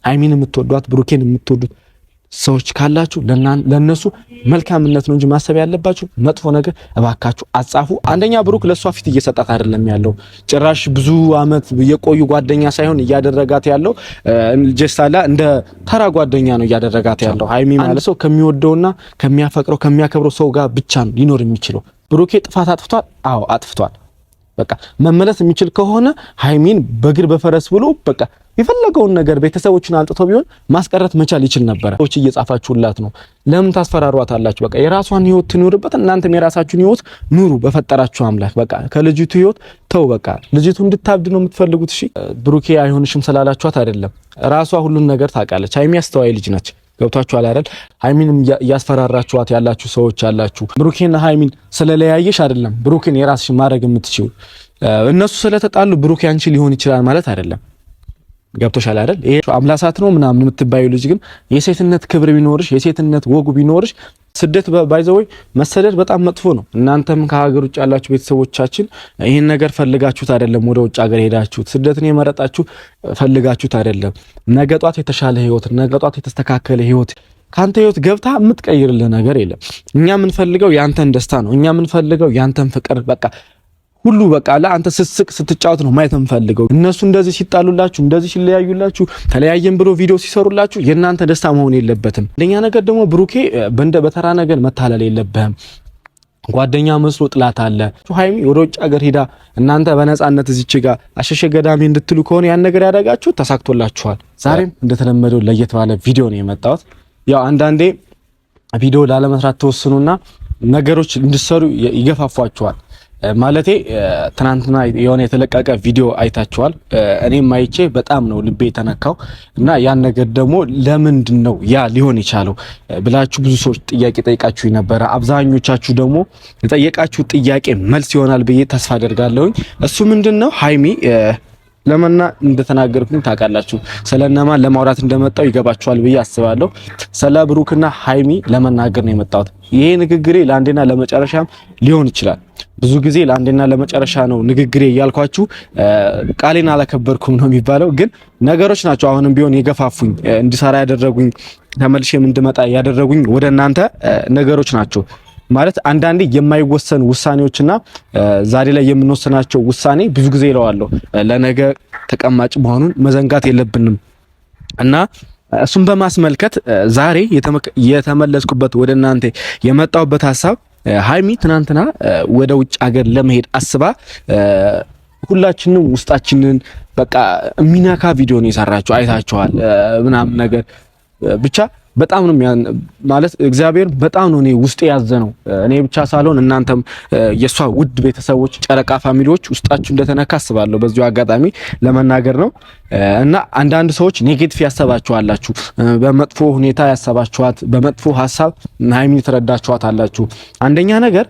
ሀይሚን የምትወዷት ብሩኬን የምትወዱት ሰዎች ካላችሁ ለነሱ መልካምነት ነው እንጂ ማሰብ ያለባችሁ መጥፎ ነገር እባካችሁ አጻፉ። አንደኛ ብሩክ ለሷ ፊት እየሰጣት አይደለም ያለው። ጭራሽ ብዙ አመት የቆዩ ጓደኛ ሳይሆን እያደረጋት ያለው ጀስታላ እንደ ተራ ጓደኛ ነው እያደረጋት ያለው። ሀይሚ ማለት ሰው ከሚወደውና ከሚያፈቅረው ከሚያከብረው ሰው ጋር ብቻ ነው ሊኖር የሚችለው። ብሩኬ ጥፋት አጥፍቷል። አዎ አጥፍቷል። በቃ መመለስ የሚችል ከሆነ ሀይሚን በእግር በፈረስ ብሎ በቃ የፈለገውን ነገር ቤተሰቦችን አንጥቶ ቢሆን ማስቀረት መቻል ይችል ነበረ። ሰዎች እየጻፋችሁላት ነው። ለምን ታስፈራሯታላችሁ? በቃ የራሷን ህይወት ትኑርበት፣ እናንተም የራሳችሁን ህይወት ኑሩ። በፈጠራችሁ አምላክ በቃ ከልጅቱ ህይወት ተው። በቃ ልጅቱ እንድታብድ ነው የምትፈልጉት? እሺ ብሩኬ አይሆንሽም ስላላችኋት አይደለም። ራሷ ሁሉን ነገር ታውቃለች። ሀይሚ አስተዋይ ልጅ ነች። ገብቷችኋል አይደል? ሀይሚንም እያስፈራራችኋት ያላችሁ ሰዎች አላችሁ። ብሩኬና ሀይሚን ስለለያየሽ አይደለም ብሩኬን የራስሽ ማድረግ የምትችይው። እነሱ ስለተጣሉ ብሩኬ አንቺ ሊሆን ይችላል ማለት አይደለም። ገብቶሻል አይደል? ይሄ አምላሳት ነው ምናምን የምትባዩ ልጅ ግን የሴትነት ክብር ቢኖርሽ የሴትነት ወጉ ቢኖርሽ ስደት by the way መሰደድ በጣም መጥፎ ነው። እናንተም ከሀገር ውጭ ያላችሁ ቤተሰቦቻችን ይህን ነገር ፈልጋችሁት አይደለም ወደ ውጭ ሀገር ሄዳችሁት። ስደትን የመረጣችሁ ፈልጋችሁት አይደለም። ነገ ጧት የተሻለ ህይወት፣ ነገ ጧት የተስተካከለ ህይወት ከአንተ ህይወት ገብታ የምትቀይርልህ ነገር የለም። እኛ የምንፈልገው ያንተን ደስታ ነው። እኛ የምንፈልገው ያንተን ፍቅር በቃ ሁሉ በቃ ለአንተ ስትስቅ ስትጫወት ነው ማየት የምፈልገው። እነሱ እንደዚህ ሲጣሉላችሁ፣ እንደዚህ ሲለያዩላችሁ፣ ተለያየን ብሎ ቪዲዮ ሲሰሩላችሁ የእናንተ ደስታ መሆን የለበትም። አንደኛ ነገር ደግሞ ብሩኬ በእንደ በተራ ነገር መታለል የለብህም። ጓደኛ መስሎ ጥላት አለ። ሀይሚ ወደ ውጭ ሀገር ሄዳ እናንተ በነፃነት እዚች ጋር አሸሸ ገዳሚ እንድትሉ ከሆነ ያን ነገር ያደረጋችሁ ተሳክቶላችኋል። ዛሬም እንደተለመደው ለየት ባለ ቪዲዮ ነው የመጣሁት። ያው አንዳንዴ ቪዲዮ ላለመስራት ተወስኑና ነገሮች እንድሰሩ ይገፋፏችኋል። ማለቴ ትናንትና የሆነ የተለቀቀ ቪዲዮ አይታችኋል። እኔም አይቼ በጣም ነው ልቤ የተነካው እና ያን ነገር ደግሞ ለምንድን ነው ያ ሊሆን የቻለው ብላችሁ ብዙ ሰዎች ጥያቄ ጠይቃችሁ ነበረ። አብዛኞቻችሁ ደግሞ የጠየቃችሁ ጥያቄ መልስ ይሆናል ብዬ ተስፋ አደርጋለሁኝ። እሱ ምንድን ነው ሀይሚ ለመና እንደተናገርኩኝ ታውቃላችሁ። ስለነማን ለማውራት እንደመጣው ይገባችኋል ብዬ አስባለሁ። ስለ ብሩክና ሀይሚ ለመናገር ነው የመጣሁት። ይሄ ንግግሬ ለአንዴና ለመጨረሻም ሊሆን ይችላል። ብዙ ጊዜ ለአንዴና ለመጨረሻ ነው ንግግሬ እያልኳችሁ ቃሌን አላከበርኩም ነው የሚባለው። ግን ነገሮች ናቸው አሁንም ቢሆን የገፋፉኝ እንድሰራ ያደረጉኝ ተመልሼም እንድመጣ ያደረጉኝ ወደ እናንተ ነገሮች ናቸው። ማለት አንዳንዴ የማይወሰን ውሳኔዎችና ዛሬ ላይ የምንወስናቸው ውሳኔ ብዙ ጊዜ ይለዋለሁ ለነገ ተቀማጭ መሆኑን መዘንጋት የለብንም እና እሱን በማስመልከት ዛሬ የተመለስኩበት ወደ እናንተ የመጣሁበት ሀሳብ ሀይሚ ትናንትና ወደ ውጭ ሀገር ለመሄድ አስባ ሁላችንም ውስጣችንን በቃ የሚነካ ቪዲዮ ነው የሰራችሁ፣ አይታችኋል ምናምን ነገር ብቻ በጣም ነው ማለት እግዚአብሔር በጣም ነው እኔ ውስጤ ያዘ ነው። እኔ ብቻ ሳልሆን እናንተም የሷ ውድ ቤተሰቦች ጨረቃ family ዎች ውስጣችሁ እንደተነካ አስባለሁ። በዚሁ አጋጣሚ ለመናገር ነው እና አንዳንድ ሰዎች negative ያሰባችኋላችሁ፣ በመጥፎ ሁኔታ ያሰባችኋት፣ በመጥፎ ሀሳብ ሀይሚን የተረዳችኋት አላችሁ። አንደኛ ነገር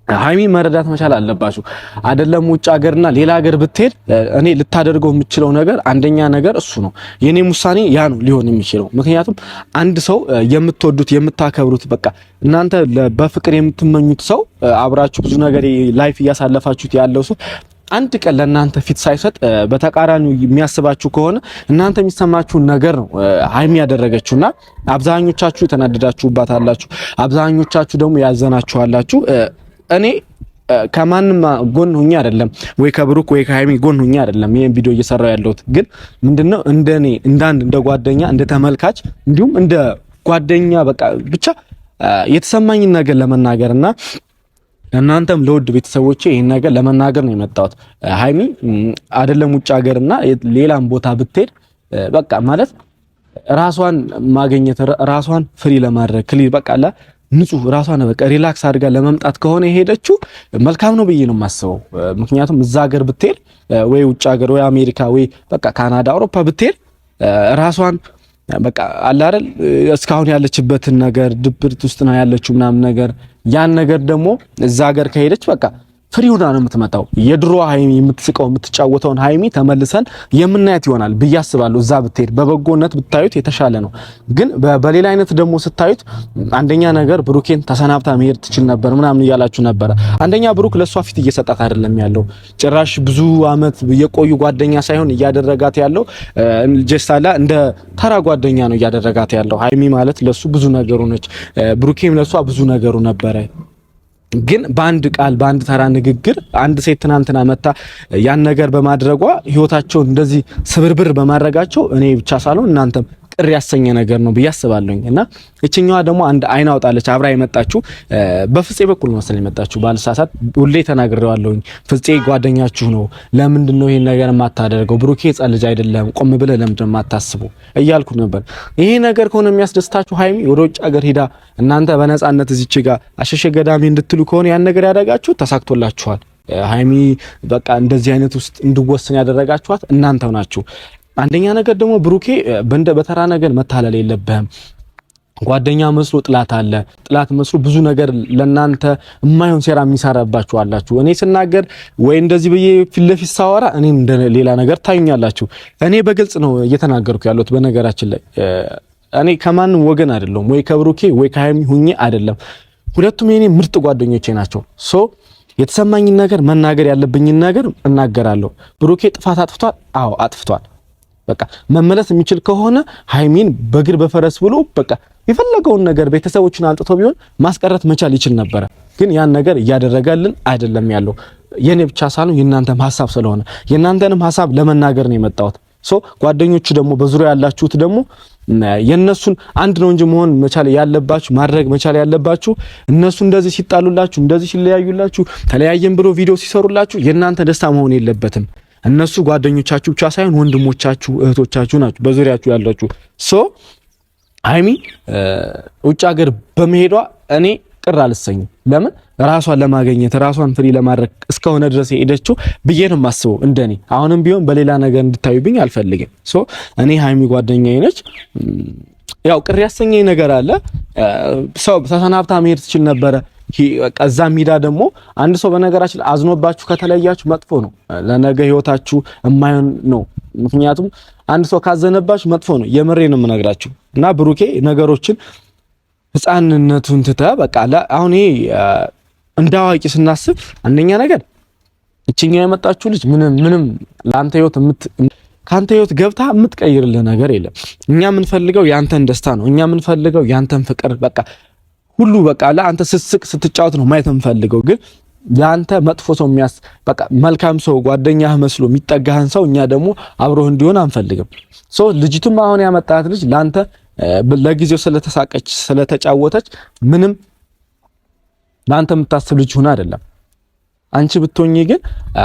ሀይሚ መረዳት መቻል አለባችሁ። አይደለም ውጭ ሀገርና ሌላ ሀገር ብትሄድ እኔ ልታደርገው የምችለው ነገር አንደኛ ነገር እሱ ነው። የኔም ውሳኔ ያ ነው ሊሆን የሚችለው። ምክንያቱም አንድ ሰው የምትወዱት የምታከብሩት፣ በቃ እናንተ በፍቅር የምትመኙት ሰው አብራችሁ ብዙ ነገር life እያሳለፋችሁት ያለው ሰው አንድ ቀን ለእናንተ ፊት ሳይሰጥ በተቃራኒው የሚያስባችሁ ከሆነ እናንተ የሚሰማችሁን ነገር ነው ሀይሚ ያደረገችውና አብዛኞቻችሁ የተናደዳችሁባት አላችሁ፣ አብዛኞቻችሁ ደግሞ ያዘናችሁ አላችሁ። እኔ ከማንም ጎን ሁኜ አይደለም ወይ ከብሩክ ወይ ከሃይሚ ጎን ሁኜ አይደለም ይሄን ቪዲዮ እየሰራው ያለሁት። ግን ምንድነው እንደኔ እንዳንድ እንደ ጓደኛ እንደ ተመልካች እንዲሁም እንደ ጓደኛ በቃ ብቻ የተሰማኝን ነገር ለመናገርና እናንተም ለውድ ቤተሰቦቼ ይሄን ነገር ለመናገር ነው የመጣሁት። ሃይሚ አይደለም ውጭ ሀገርና ሌላም ቦታ ብትሄድ በቃ ማለት ራሷን ማግኘት ራሷን free ለማድረግ clear በቃ ንጹህ ራሷን በቃ relax አድርጋ ለመምጣት ከሆነ የሄደችው መልካም ነው ብዬ ነው የማስበው። ምክንያቱም እዛ ሀገር ብትሄድ ወይ ውጭ ሀገር ወይ አሜሪካ ወይ በቃ ካናዳ፣ አውሮፓ ብትሄድ ራሷን በቃ አለ አይደል እስካሁን ያለችበትን ነገር ድብርት ውስጥ ነው ያለችው ምናምን ነገር ያን ነገር ደግሞ እዛ ሀገር ከሄደች በቃ free ሆና ነው የምትመጣው። የድሮ ሀይሚ የምትስቀው የምትጫወተውን ሀይሚ ተመልሰን የምናያት ይሆናል ብዬ አስባለሁ። እዛ ብትሄድ በበጎነት ብታዩት የተሻለ ነው። ግን በሌላ አይነት ደግሞ ስታዩት አንደኛ ነገር ብሩኬን ተሰናብታ መሄድ ትችል ነበር ምናምን እያላችሁ ነበረ። አንደኛ ብሩክ ለእሷ ፊት እየሰጣት አይደለም ያለው። ጭራሽ ብዙ አመት የቆዩ ጓደኛ ሳይሆን እያደረጋት ያለው ጀስታላ እንደ ተራ ጓደኛ ነው እያደረጋት ያለው። ሀይሚ ማለት ለሱ ብዙ ነገሩ ነች፣ ብሩኬም ለሷ ብዙ ነገሩ ነበረ። ግን በአንድ ቃል በአንድ ተራ ንግግር አንድ ሴት ትናንትና መታ ያን ነገር በማድረጓ ህይወታቸውን እንደዚህ ስብርብር በማድረጋቸው እኔ ብቻ ሳልሆን እናንተም ቅር ያሰኘ ነገር ነው ብዬ አስባለሁኝ። እና እችኛዋ ደግሞ አንድ አይን አውጣለች አብራ የመጣችሁ በፍፄ በኩል መሰለኝ የመጣችሁ ባልሳሳት፣ ሁሌ ተናግሬዋለሁኝ። ፍፄ ጓደኛችሁ ነው። ለምንድን ነው ይሄን ነገር የማታደርገው? ብሩኬ ሕፃን ልጅ አይደለም፣ ቆም ብለህ ለምንድን ነው የማታስቡ እያልኩ ነበር። ይሄ ነገር ከሆነ የሚያስደስታችሁ ሀይሚ ወደ ውጭ ሀገር ሂዳ እናንተ በነፃነት እዚች ጋር አሸሸ ገዳሚ እንድትሉ ከሆነ ያን ነገር ያደረጋችሁ ተሳክቶላችኋል። ሀይሚ በቃ እንደዚህ አይነት ውስጥ እንድወስን ያደረጋችኋት እናንተው ናችሁ። አንደኛ ነገር ደግሞ ብሩኬ በእንደ በተራ ነገር መታለል የለብህም። ጓደኛ መስሎ ጥላት አለ። ጥላት መስሎ ብዙ ነገር ለናንተ የማይሆን ሴራ የሚሰራባችሁ አላችሁ። እኔ ስናገር ወይ እንደዚህ ብዬ ፊት ለፊት ሳወራ እኔ እንደ ሌላ ነገር ታዩኛላችሁ። እኔ በግልጽ ነው እየተናገርኩ ያለሁት። በነገራችን ላይ እኔ ከማንም ወገን አይደለሁም፣ ወይ ከብሩኬ ወይ ከሃይሚ ሁኜ አይደለም። ሁለቱም የኔ ምርጥ ጓደኞቼ ናቸው። so የተሰማኝን ነገር መናገር ያለብኝን ነገር እናገራለሁ። ብሩኬ ጥፋት አጥፍቷል። አዎ አጥፍቷል። በቃ መመለስ የሚችል ከሆነ ሃይሚን በእግር በፈረስ ብሎ በቃ የፈለገውን ነገር ቤተሰቦችን አምጥቶ ቢሆን ማስቀረት መቻል ይችል ነበረ። ግን ያን ነገር እያደረገልን አይደለም ያለው። የኔ ብቻ ሳይሆን የእናንተም ሀሳብ ስለሆነ የእናንተንም ሀሳብ ለመናገር ነው የመጣሁት። so ጓደኞቹ ደግሞ በዙሪያ ያላችሁት ደግሞ የነሱን አንድ ነው እንጂ መሆን መቻል ያለባችሁ ማድረግ መቻል ያለባችሁ እነሱ እንደዚህ ሲጣሉላችሁ፣ እንደዚህ ሲለያዩላችሁ፣ ተለያየን ብሎ ቪዲዮ ሲሰሩላችሁ የእናንተ ደስታ መሆን የለበትም። እነሱ ጓደኞቻችሁ ብቻ ሳይሆን ወንድሞቻችሁ፣ እህቶቻችሁ ናቸው በዙሪያችሁ ያላችሁ። so ሀይሚ ውጭ ሀገር በመሄዷ እኔ ቅር አልሰኝም። ለምን ራሷን ለማግኘት ራሷን free ለማድረግ እስከሆነ ድረስ የሄደችው ብዬ ነው የማስበው እንደኔ። አሁንም ቢሆን በሌላ ነገር እንድታዩብኝ አልፈልግም። so እኔ ሀይሚ ጓደኛዬ ነች። ያው ቅር ያሰኘኝ ነገር አለ። ሰው ተሰናብታ መሄድ ትችል ነበረ። እዛ ሜዳ ደግሞ አንድ ሰው በነገራችን አዝኖባችሁ ከተለያችሁ መጥፎ ነው፣ ለነገ ህይወታችሁ የማይሆን ነው። ምክንያቱም አንድ ሰው ካዘነባችሁ መጥፎ ነው። የምሬ ነው የምነግራችሁ። እና ብሩኬ ነገሮችን ህፃንነቱን ትተህ በቃ አሁን ይሄ እንደ አዋቂ ስናስብ አንደኛ ነገር እችኛው የመጣችሁ ልጅ ምንም ምንም ለአንተ ህይወት ካንተ ህይወት ገብታ የምትቀይርልህ ነገር የለም። እኛ የምንፈልገው ያንተን ደስታ ነው። እኛ የምንፈልገው ያንተን ፍቅር በቃ ሁሉ በቃ ለአንተ ስትስቅ ስትጫወት ነው ማየት የምንፈልገው። ግን ለአንተ መጥፎ ሰው የሚያስ በቃ መልካም ሰው ጓደኛህ መስሎ የሚጠጋህን ሰው እኛ ደግሞ አብሮህ እንዲሆን አንፈልግም። so ልጅቱም አሁን ያመጣት ልጅ ለአንተ ለጊዜው ስለተሳቀች ስለተጫወተች ምንም ለአንተ የምታስብ ልጅ ሆና አይደለም። አንቺ ብትሆኚ ግን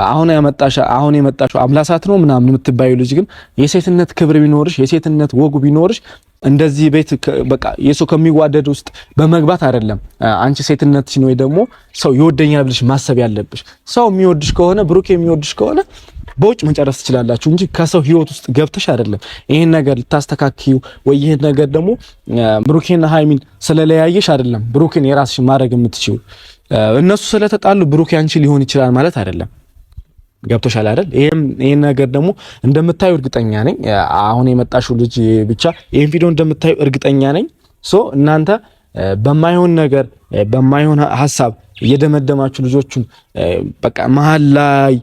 አሁን ያመጣሽ አሁን የመጣሽው አምላሳት ነው ምናምን የምትባዩ ልጅ ግን የሴትነት ክብር ቢኖርሽ የሴትነት ወጉ ቢኖርሽ እንደዚህ ቤት በቃ የሰው ከሚዋደድ ውስጥ በመግባት አይደለም። አንቺ ሴትነትሽን ወይ ደግሞ ሰው ይወደኛል ብለሽ ማሰብ ያለብሽ። ሰው የሚወድሽ ከሆነ ብሩክ የሚወድሽ ከሆነ በውጭ መጨረስ ትችላላችሁ እንጂ ከሰው ህይወት ውስጥ ገብተሽ አይደለም ይሄን ነገር ልታስተካክዩ ወይ ይሄን ነገር ደግሞ ብሩኬና ሃይሚን ስለለያየሽ አይደለም ብሩኬን የራስሽ ማድረግ የምትችይው። እነሱ ስለተጣሉ ብሩክ ያንቺ ሊሆን ይችላል ማለት አይደለም። ገብቶሻል አይደል? ይሄን ነገር ደግሞ እንደምታዩ እርግጠኛ ነኝ። አሁን የመጣሽው ልጅ ብቻ ይሄን ቪዲዮ እንደምታዩ እርግጠኛ ነኝ። so እናንተ በማይሆን ነገር በማይሆን ሀሳብ እየደመደማችሁ ልጆቹን በቃ መሀል ላይ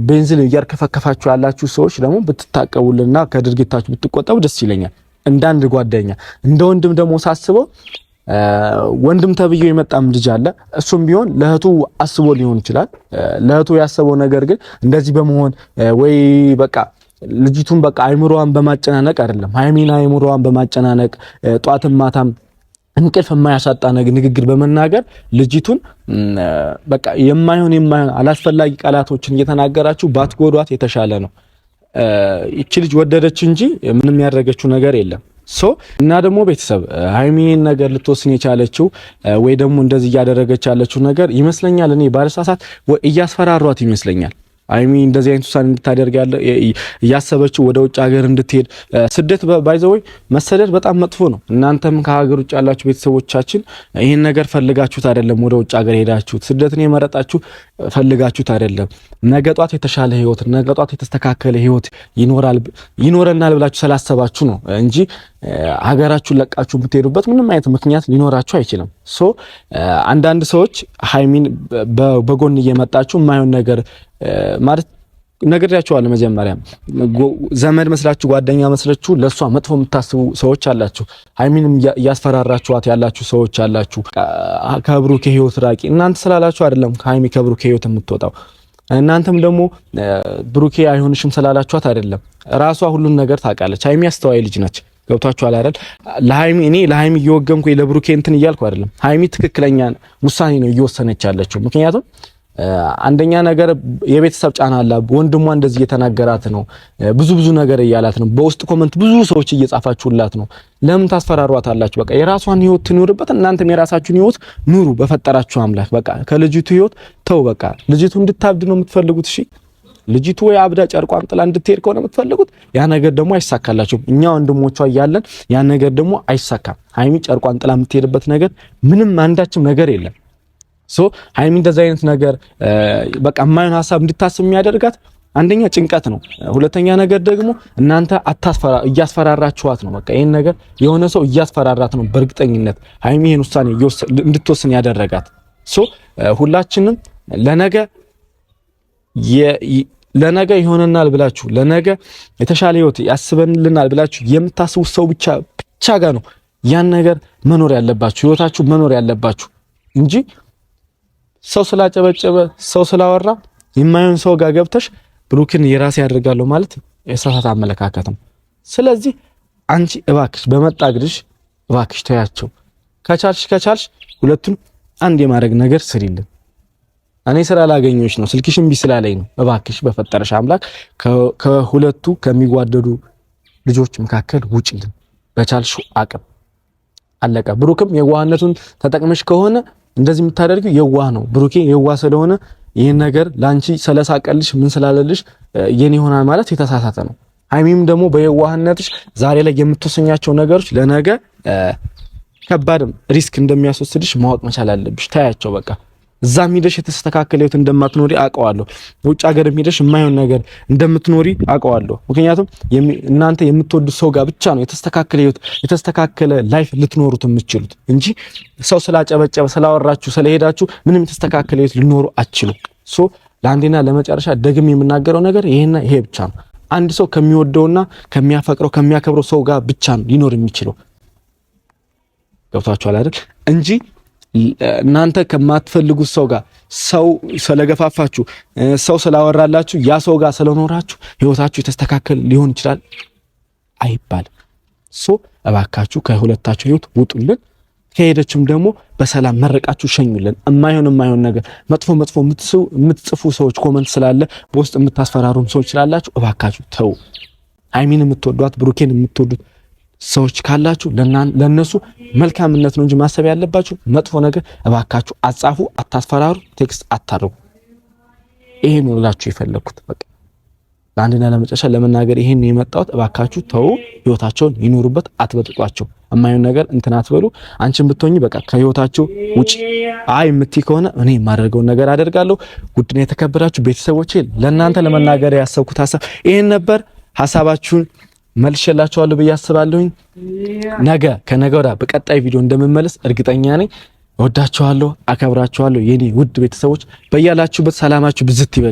ቤንዚን እያርከፈከፋችሁ ያላችሁ ሰዎች ደግሞ ብትታቀቡልና ከድርጊታችሁ ብትቆጠቡ ደስ ይለኛል። እንዳንድ ጓደኛ እንደ ወንድም ደግሞ ሳስበው ወንድም ተብዬው የመጣም ልጅ አለ። እሱም ቢሆን ለእህቱ አስቦ ሊሆን ይችላል። ለእህቱ ያሰበው ነገር ግን እንደዚህ በመሆን ወይ በቃ ልጅቱን በቃ አይምሮዋን በማጨናነቅ አይደለም። ሃይሚን አይምሮዋን በማጨናነቅ ጧትም ማታም እንቅልፍ የማያሳጣ ንግግር በመናገር ልጅቱን በቃ የማይሆን የማይሆን አላስፈላጊ ቃላቶችን እየተናገራችሁ ባትጎዷት የተሻለ ነው። ይቺ ልጅ ወደደች እንጂ ምንም ያደረገችው ነገር የለም። so እና ደግሞ ቤተሰብ ሀይሚን ነገር ልትወስን የቻለችው ወይ ደግሞ እንደዚህ እያደረገች ያለችው ነገር ይመስለኛል፣ እኔ ባልሳሳት ወይ እያስፈራሯት ይመስለኛል። ሀይሚ እንደዚህ አይነት ውሳኔ እንድታደርግ ያለ እያሰበችው ወደ ውጭ ሀገር እንድትሄድ ስደት by the way መሰደድ በጣም መጥፎ ነው። እናንተም ከሀገር ውጭ ያላችሁ ቤተሰቦቻችን ይህን ነገር ፈልጋችሁት አይደለም ወደ ውጭ ሀገር ሄዳችሁት። ስደትን የመረጣችሁ ፈልጋችሁት አይደለም። ነገ ጧት የተሻለ ህይወት፣ ነገ ጧት የተስተካከለ ህይወት ይኖራል ይኖረናል ብላችሁ ስላሰባችሁ ነው እንጂ ሀገራችሁን ለቃችሁ የምትሄዱበት ምንም አይነት ምክንያት ሊኖራችሁ አይችልም። So አንዳንድ ሰዎች ሀይሚን በጎን እየመጣችሁ የማይሆን ነገር ማለት ነግሬያችኋለሁ። መጀመሪያ ዘመድ መስላችሁ ጓደኛ መስላችሁ ለሷ መጥፎ የምታስቡ ሰዎች አላችሁ። ሀይሚንም እያስፈራራችኋት ያላችሁ ሰዎች አላችሁ። ከብሩኬ ህይወት ራቂ እናንተ ስላላችሁ አይደለም ሀይሚ ከብሩኬ ህይወት የምትወጣው። እናንተም ደግሞ ብሩኬ አይሆንሽም ስላላችኋት አይደለም። ራሷ ሁሉን ነገር ታውቃለች። ሀይሚ አስተዋይ ልጅ ነች። ገብቷችኋል አይደል? ለሀይሚ እኔ ለሀይሚ እየወገንኩ ለብሩኬ እንትን እያልኩ አይደለም። ሀይሚ ትክክለኛ ውሳኔ ነው እየወሰነች ያለችው። ምክንያቱም አንደኛ ነገር የቤተሰብ ጫና አለ። ወንድሟ እንደዚህ እየተናገራት ነው፣ ብዙ ብዙ ነገር እያላት ነው። በውስጥ comment ብዙ ሰዎች እየጻፋችሁላት ነው። ለምን ታስፈራሯታላችሁ? በቃ የራሷን ህይወት ትኑርበት፣ እናንተም የራሳችሁን ህይወት ኑሩ። በፈጠራችሁ አምላክ በቃ ከልጅቱ ህይወት ተው። በቃ ልጅቱ እንድታብድ ነው የምትፈልጉት? እሺ ልጅቱ ወይ አብዳ ጨርቋን ጥላ እንድትሄድ ከሆነ የምትፈልጉት ያ ነገር ደግሞ አይሳካላችሁም። እኛ ወንድሞቿ እያለን ያ ነገር ደግሞ አይሳካም። ሀይሚ ጨርቋን ጥላ የምትሄድበት ነገር ምንም አንዳችም ነገር የለም። So ሀይሚ እንደዚህ አይነት ነገር በቃ የማይሆን ሀሳብ እንድታስብ የሚያደርጋት አንደኛ ጭንቀት ነው። ሁለተኛ ነገር ደግሞ እናንተ አታስፈራ እያስፈራራችኋት ነው። በቃ ይሄን ነገር የሆነ ሰው እያስፈራራት ነው። በእርግጠኝነት ሀይሚ ይሄን ውሳኔ እንድትወስን ያደረጋት so ሁላችንም ለነገ ለነገ ይሆነናል ብላችሁ ለነገ የተሻለ ህይወት ያስበንልናል ብላችሁ የምታስቡት ሰው ብቻ ብቻ ጋር ነው ያን ነገር መኖር ያለባችሁ ህይወታችሁ መኖር ያለባችሁ እንጂ ሰው ስላጨበጨበ ሰው ስላወራ የማይሆን ሰው ጋር ገብተሽ ብሩክን የራሴ ያደርጋለሁ ማለት የሳሳት አመለካከት ነው። ስለዚህ አንቺ እባክሽ በመጣ እግርሽ እባክሽ ተያቸው። ከቻልሽ ከቻልሽ ሁለቱን አንድ የማድረግ ነገር ስሪልን። እኔ ስላላገኘሁሽ ነው ስልክሽ እምቢ ስላለኝ ነው። እባክሽ በፈጠረሽ አምላክ ከሁለቱ ከሚዋደዱ ልጆች መካከል ውጭልን በቻልሽው አቅም። አለቀ። ብሩክም የዋህነቱን ተጠቅመሽ ከሆነ እንደዚህ የምታደርጊው የዋህ ነው። ብሩኬ የዋህ ስለሆነ ይህን ነገር ላንቺ ስለሳቀልሽ ምን ስላለልሽ የኔ ይሆናል ማለት የተሳሳተ ነው። ሀይሚም ደግሞ በየዋህነትሽ ዛሬ ላይ የምትወሰኛቸው ነገሮች ለነገ ከባድም risk እንደሚያስወስድሽ ማወቅ መቻል አለብሽ። ታያቸው በቃ እዛም ሄደሽ የተስተካከለ ህይወት እንደማትኖሪ አውቀዋለሁ። ውጭ ሀገርም ሄደሽ የማይሆን ነገር እንደምትኖሪ አውቀዋለሁ። ምክንያቱም እናንተ የምትወዱት ሰው ጋር ብቻ ነው የተስተካከለ ህይወት የተስተካከለ life ልትኖሩት የምትችሉት እንጂ ሰው ስላጨበጨበ ስላወራችሁ ስለሄዳችሁ ምንም የተስተካከለ ህይወት ልኖሩ አትችሉም። So ለአንዴና ለመጨረሻ ደግሜ የምናገረው ነገር ይሄና ይሄ ብቻ ነው። አንድ ሰው ከሚወደውና ከሚያፈቅረው ከሚያከብረው ሰው ጋር ብቻ ነው ሊኖር የሚችለው። ገብቷችኋል አይደል? እንጂ እናንተ ከማትፈልጉት ሰው ጋር ሰው ስለገፋፋችሁ ሰው ስላወራላችሁ ያ ሰው ጋር ስለኖራችሁ ህይወታችሁ የተስተካከለ ሊሆን ይችላል አይባልም። So እባካችሁ ከሁለታችሁ ህይወት ውጡልን። ከሄደችም ደግሞ በሰላም መረቃችሁ ሸኙልን። እማይሆን እማይሆን ነገር መጥፎ መጥፎ የምትጽፉ ሰዎች comment ስላለ በውስጥ የምታስፈራሩም ሰዎች ስላላችሁ እባካችሁ ተው። ሀይሚን የምትወዷት ብሩኬን የምትወዱት ሰዎች ካላችሁ ለነሱ መልካምነት ነው እንጂ ማሰብ ያለባችሁ መጥፎ ነገር እባካችሁ አጻፉ፣ አታስፈራሩ፣ text አታርጉ። ይሄን ነው ልላችሁ የፈለኩት። በቃ ለአንድና ለመጨረሻ ለመናገር ይሄን የመጣሁት። እባካችሁ ተው፣ ህይወታቸውን ይኖሩበት፣ አትበጥጧቸው። የማይሆን ነገር እንትን አትበሉ። አንቺን ብትሆኚ በቃ ከህይወታቸው ውጪ አይ የምትይ ከሆነ እኔ የማደርገውን ነገር አደርጋለሁ። ውድና የተከበራችሁ ቤተሰቦቼ ለእናንተ ለመናገር ያሰብኩት ሀሳብ ይሄን ነበር። ሀሳባችሁን መልሼላችኋለሁ ብዬ አስባለሁኝ። ነገ ከነገ ወዲያ በቀጣይ ቪዲዮ እንደምመለስ እርግጠኛ ነኝ። እወዳችኋለሁ፣ አከብራችኋለሁ የኔ ውድ ቤተሰቦች። በያላችሁበት ሰላማችሁ ብዝት ይበል።